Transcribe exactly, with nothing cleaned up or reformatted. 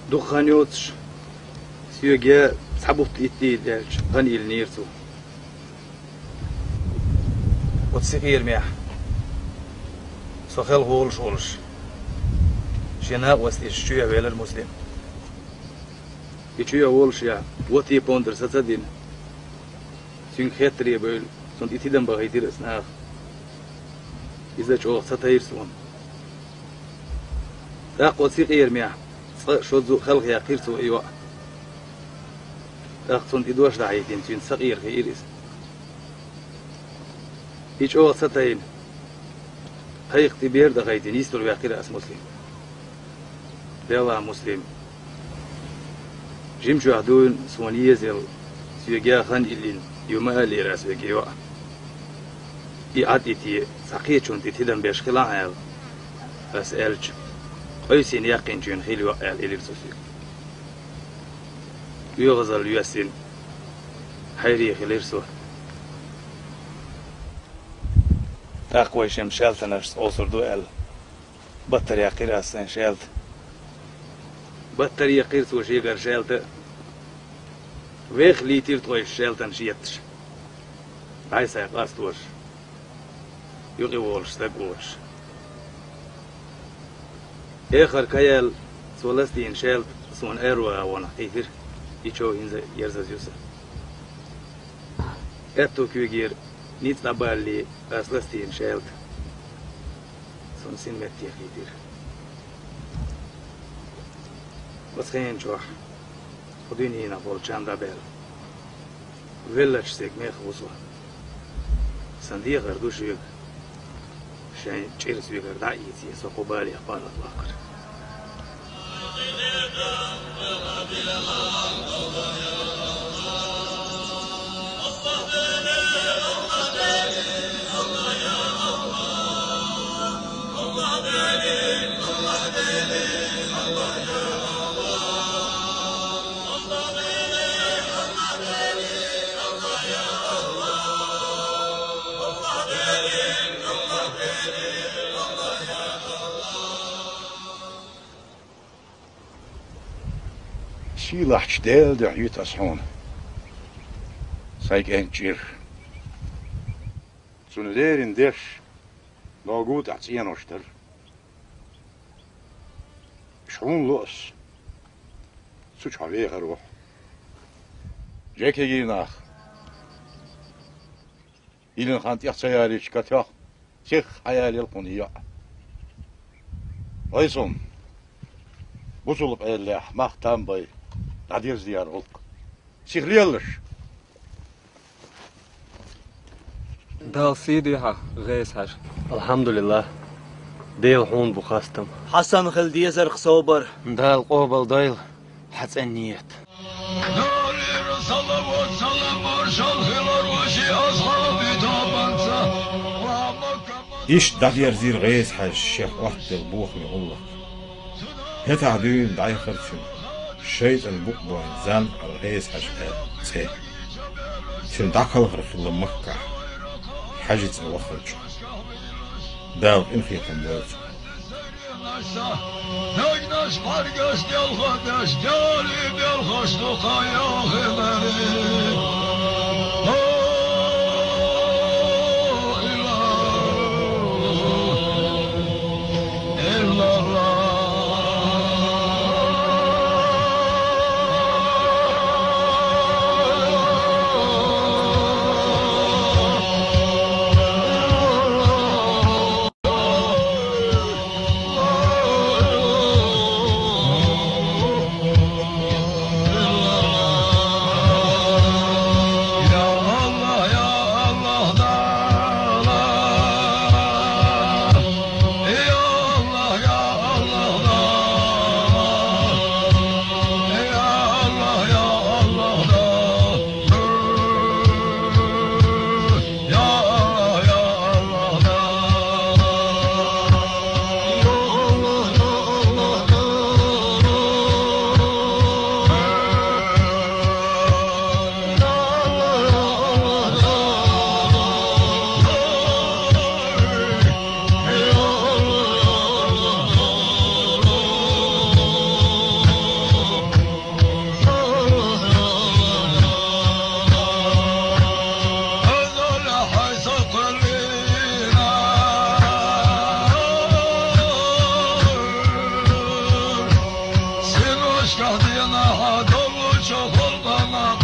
Дукха хан йоцуш, соьга цхьа бутт итт дийла даьлча, хан йиллинера цо. Оцу синкъерамехь со хелхаволуш волуш, шен накъосташца чоьхьа велира Муслим. И чоьхьа волушехь, вотий пондар саца а дина, цуьнга хеттаре а бевлла, цунна и тидам бахийтира аса наха. Иза чӀогӀа ца тайра суна. ТӀаккха оцу синкъерамехь цкъа шозза а хелхаяьккхира цо и йоӀ. ТӀаккха цунна и дош дӀахьийтина, цуьнца сакъера хиира иза. И чӀогӀа ца тайна, кхайкха тӀе бер а тӀехайтина, йистур ваьккхира аса Муслим. Делахь, Муслим, жимчохь дуйна суна езаелла, соьга хан йиллина ю ма аьллера аса вега йоӀа. И Ӏад а йитий, цхьа кхечунна тӀе тидам беш хилахь аьлла, аса аьлча, къийсина яьккхинчуьнан хила йоӀ аьлла элира цо соьга. ОьгӀазалла йоьссина, хьайре хилира со. ТӀаккха вай шен шаьлтанашца Ӏовсур ду аьлла, баттара яьккхира аса сайн шаьлта. Баттара яьккхира цо шегара шаьлта а. Вех лийтира тхойша шаьлтанаш етташ, дӀай-схьай къастош, юкъа волуш стаг воцуш. Эххар каяьлла цо ластийна шаьлта суна аьрру агӀонах кхийтира, и чов хӀинца а ерзаза ю сан. Аьтту куьйгера ницкъ дӀабалале аса ластийна шаьлта суна син метте кхийтира. Оцу хенан чохь кху дуьненах волчарна дӀабаьлла, веллачу стеган мех ву со. Сан дехар ду шуьга, шайн чӀир соьгара дӀа а ийций, со кху балех паргӀатваккхар. Сийлахьчу Делан дуьхьа йуьту ас хьуна сайн кӀентан чӀир. Цунна леррина деш, ногу тӀехь цӀенош дара. Иш хьуна ло ас, цу чохь вехар ву хьо. Жекиги нах, йиллина хан тӀех ца ялийча, катоьхна, сиха хьаялийла кхунна и йоӀ. Вай сум, бусулба элехь мах там бай, дӀадирза дера гӀуллакх. Сиха лелаш! Дала сий дойла хьан, ГӀеза-Хьаьжа. Алхьамдулиллах, Дела хьуна бу хастам. Хьан санна хила дезарх собар. Дала къобалдойла хьан цӀена ният. Иштта дӀадерзийра ГӀеза-Хьаьжас шех оттаделла бохаме гӀуллакх. ХӀетахь дуьйна дӀаяхара цуьнан шайтӀан букъ бойна Занкъара ГӀеза-Хьаьжа аьлла цӀе. Цуьнан дӀакхалхар хилла Маккахь, Хьаьжи цӀе вахханчохь. Дала къинхетам бойла цунах. Adolfo Chojoba